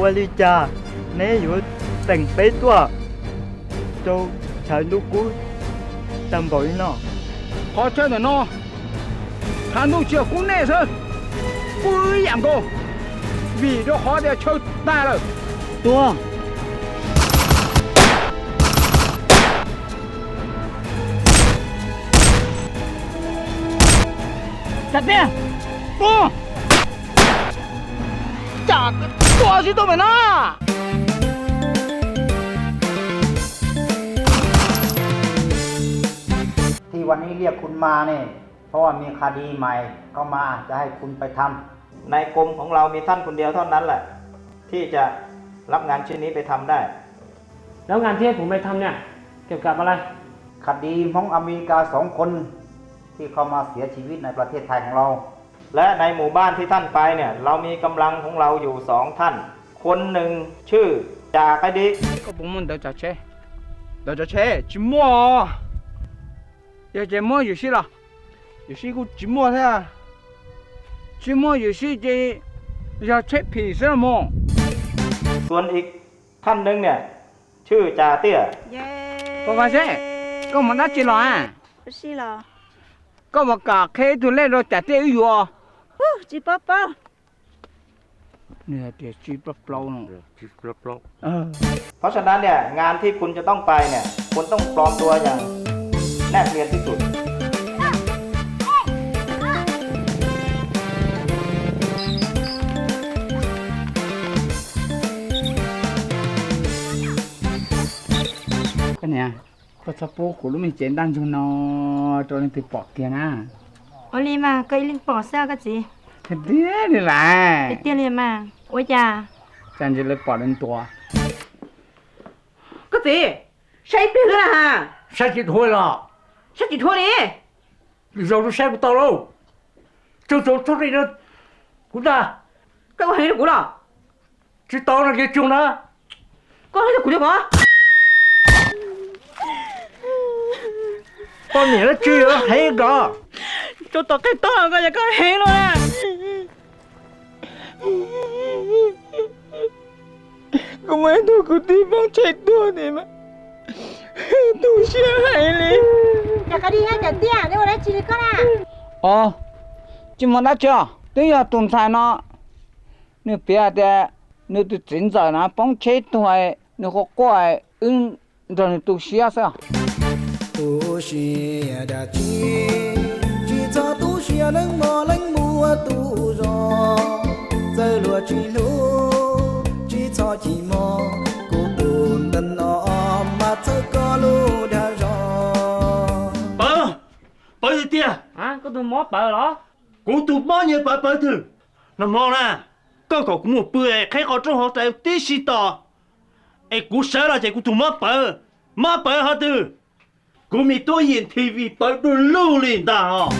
Ua li cas neb yuav teem peb tuaj rau chaw ntuj kub tag npaum li no? Qhov chaw ntawm no tshav ntuj tsis yog kub nej xwb, kub wb ib yam nkaus, vim rau qhov tias chaw tag lawm. Tuag! Cas tiag, tuag! Cas tuag tsis tuaj pem no? ที่วันนี้เรียกคุณมาเนี่ย เพราะว่ามีคดีใหม่เข้ามาจะให้คุณไปทำ ในกรมของเรามีท่านคนเดียวเท่านั้นแหละ ที่จะรับงานชิ้นนี้ไปทำได้ แล้วงานที่ให้ผมไปทำเนี่ย เกี่ยวกับอะไร คดีฮมองอเมริกาสองคนที่เข้ามาเสียชีวิตในประเทศไทยของเรา และในหมู่บ้านที่ท่านไปเนี่ย เรามีกำลังของเราอยู่สองท่าน คนหนึ่งชื่อจ่าไกดิ Koj puas muaj ntawv tsav tsheb? Ntawv tsav tsheb tsis muaj. Yog ces muab yuam sij los? Yuam sij kuj tsis muaj thiab. Tsis muaj yuam sij ces yog tsheb phim xwb los mas. ส่วนอีกท่านหนึ่งเนี่ย ชื่อจ่าเตี้ย Koj vaj seb, koj mus dab tsi los a? Koj mus kom qhia ib tug lej rau cas tiaj wb yuav. Tsis paub paub. Nws hais tias tsis paub plaub no. เพราะฉะนั้นเนี่ย งานที่คุณจะต้องไปเนี่ย คุณต้องปลอมตัวอย่างแนบเนียนที่สุด Koj niam, koj txhob pub kuv lub me cev ntaj ntsug no rau leej twg pom kiag na. Ua li mas koj ib leeg pom xwb koj txiv. Tiag tiag li lawm. Tiag tiag li mas. Ua cas? Cas ntsis lawv pom lawv ntuas. Koj txiv, saib ib pliag xwb na. Saib tsis dhuav los? Saib tsis dhuav li. Zaum no saib kuv tau lauj. Tsaug tsaug txhob ri no kuv ntag. Koj ua heev rau kuv los? Tsis tau no ces tsaug na. Koj hais rau kuv li ko. Poj niam dab tsi yuav heev nkaus? Tsaug tom qab tag koj yog koj heev no na. Kuv muaj ib tug kwv tij poob tsheb tuag ntawd mas tu siab heev li. Cas koj dig nyob cov tiaj, neb ua dab tsi li koj na? Os, tsis muaj dab tsi os, twb yog tus ntxhais no nws piav hais tias nws tus txiv ntxawm na poob tsheb tuag, nws quaj quaj, wb nrog nws tu siab xwb. Tu siab dab tsi, tsis txhob tu siab leej mos leej muaj tus zog. Txawm luag tsis hlub, tsis txhob chim mog, kuv tus ntawm no mas txhawb koj lub dag zog. Pawv, Pawv tiag tiag. Koj tus mob Pawv los? Kuv tus mob nyiaj Pawv, Pawv twg? Nag hmo na, koj kom kuv mus pw es qheb qhov rooj hauv rais tib si tos, es kuv sawv los ces kuv tus mob Pawv. Mob Pawv qhov twg? Kuv me tub yeem nthi vim Pawv du lug li ntag os.